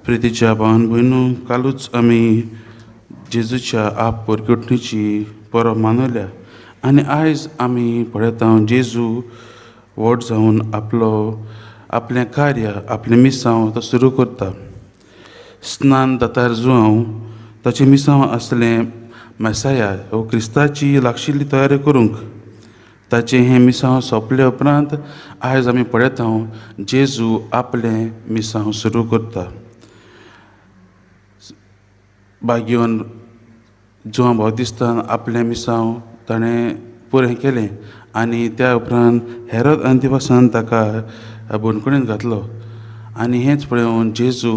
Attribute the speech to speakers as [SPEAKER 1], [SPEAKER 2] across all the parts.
[SPEAKER 1] प्रितीच्या भावान भयणू, कालूच आमी जेजूच्या आप परगटणीची परब मानवल्या आनी आयज आमी पळयता जेजू व्हड जावन आपलो आपलें कार्य आपलें मिसांव तो सुरू करता. स्नान दातार जुआंव ताचें मिसांव आसलें मेसाया हो क्रिस्ताची लागशिल्ली तयारी करूंक. ताचें हें मिसांव सोंपले उपरांत आयज आमी पळयता जेजू आपलें मिसांव सुरू करता. बागेवन जुआंव बावतिस्तान आपलें मिसांव ताणें पुरें केलें आनी त्या उपरांत हेरोद अंतिपासान ताका बंदखणींत घातलो. आनी हेंच पळोवन जेजू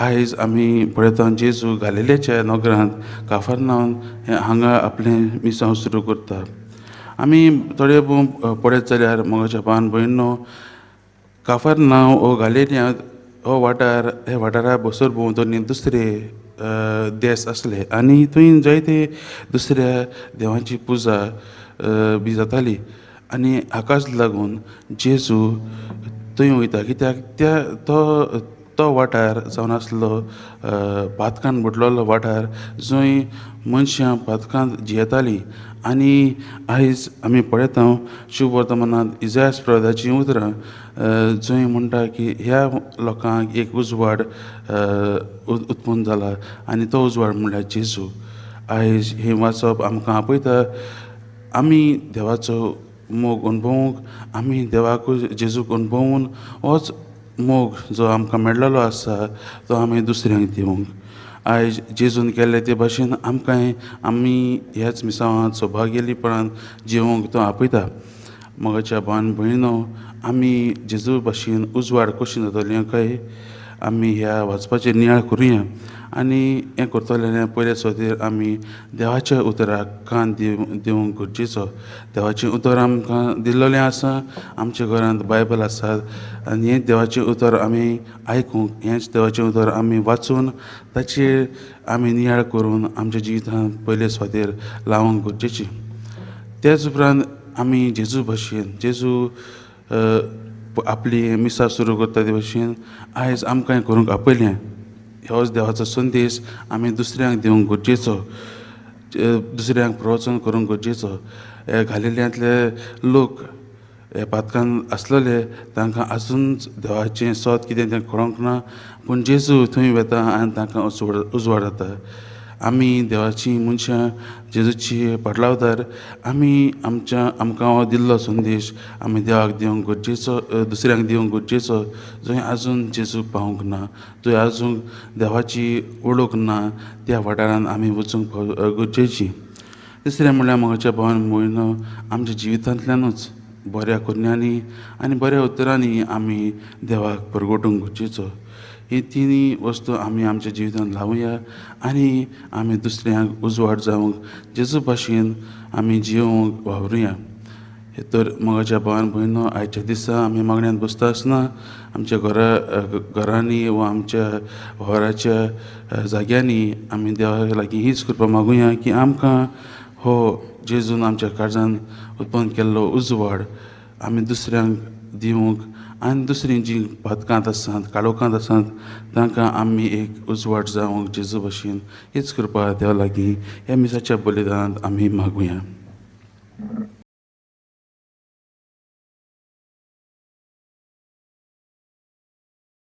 [SPEAKER 1] आयज आमी पळयता जेजू गालिलेच्या नगरांत काफरनावन हांगा आपलें मिसांव सुरू करता. आमी थोडे भोव पळयत जाल्यार मोगाच्या भावान भयणो, काफरनांव हो गालिलियांत हो वाठार हे वाठारा बसर भोंवतणी दुसरे देस आसले आनी थंय जायते दुसऱ्या देवांची पुजा बी जाताली आनी हाकाच लागून जेजू थंय वयता कित्याक त्या तो तो वाठार जावन आसलो पातकान बुडलेलो वाठार जंय मनशां पातकांत जियेतालीं. आनी आयज आमी पळयता शुभवर्तमानांत इजास प्रदाचीं उतरां जंय म्हणटा की ह्या लोकांक एक उजवाड उत्पन्न जाला आनी तो उजवाड म्हणल्यार जेजू. आयज हें वाचप आमकां आपयता आमी देवाचो मोग अणभवूंक, आमी देवाकूय जेजूक अणभवून होच मोग जो आमकां मेळ्ळेलो आसा तो आमी दुसऱ्यांक दिवंक. आयज जेजून केल्ले ते भाशेन आमकांय आमी ह्याच मिसांवांत सौभाग्यलीपणान जिवोंक तो आपयता. मोगाच्या भावान भयणो, आमी जेजू भाशेन उजवाड कशी जातली काय आमी ह्या वाचपाचेर नियाळ करुया आनी हें करतले जाल्यार पयले सुवातेर आमी देवाच्या उतराक कान दिवंक गरजेचो. देवाचें उतर आमकां दिल्लेलें आसा, आमच्या घरांत बायबल आसा आनी हें देवाचें उतर आमी आयकूंक, हेंच देवाचें उतर आमी वाचून ताचेर आमी नियाळ करून आमच्या जिवितांत पयले सुवातेर लावंक गरजेची. त्याच उपरांत आमी जेजू भाशेन जेजू आपली मिसां सुरू करता ते भाशेन आयज आमकां करूंक आपयलें. होच देवाचो संदेश आमी दुसऱ्यांक दिवंक गरजेचो, दुसऱ्यांक प्रवचन करूंक गरजेचो. हे घालिल्ल्यांतले लोक हे पातकान आसलेले तांकां आजून देवाचें सत कितें तें कळोंक ना, पूण जेजू थंय वता आनी तांकां उजवाड जाता. आमी देवाची मनशां जेजूची पाटलावदार आमी आमच्या आमकां हो दिल्लो संदेश आमी देवाक दिवंक गरजेचो, दुसऱ्यांक दिवंक गरजेचो. जंय आजून जेजू पावूंक ना, जंय आजून देवाची वळख ना त्या वाठारांत आमी वचूंक गरजेची. तिसरें म्हणल्यार मोगाच्या भावान भयणो, आमच्या जिवितांतल्यानूच बऱ्या करण्यांनी आनी बऱ्या उतरांनी आमी देवाक परगटूंक गरजेचो. ही तिनूय वस्तू आमी आमच्या जिवितांत लावया आनी आमी दुसऱ्यांक उजवाड जावंक जेजू भाशेन आमी जियोवंक वावरुया. तर मोगाच्या भावान भयणो, आयच्या दिसा आमी मागण्यांत बसता आसतना आमच्या घरांनी वा आमच्या वावराच्या जाग्यांनी आमी देवा लागीं हीच कृपा मागुया की आमकां हो जेजून आमच्या काळजान उत्पन्न केल्लो उजवाड आमी दुसऱ्यांक दिवंक आनी दुसरीं जीं पातकांत आसात, काळोखांत आसात तांकां आमी एक उजवाड जावंक जेजू भाशेन हीच कृपा देवा लागीं ह्या मिसाच्या बलिदानांत आमी मागुया.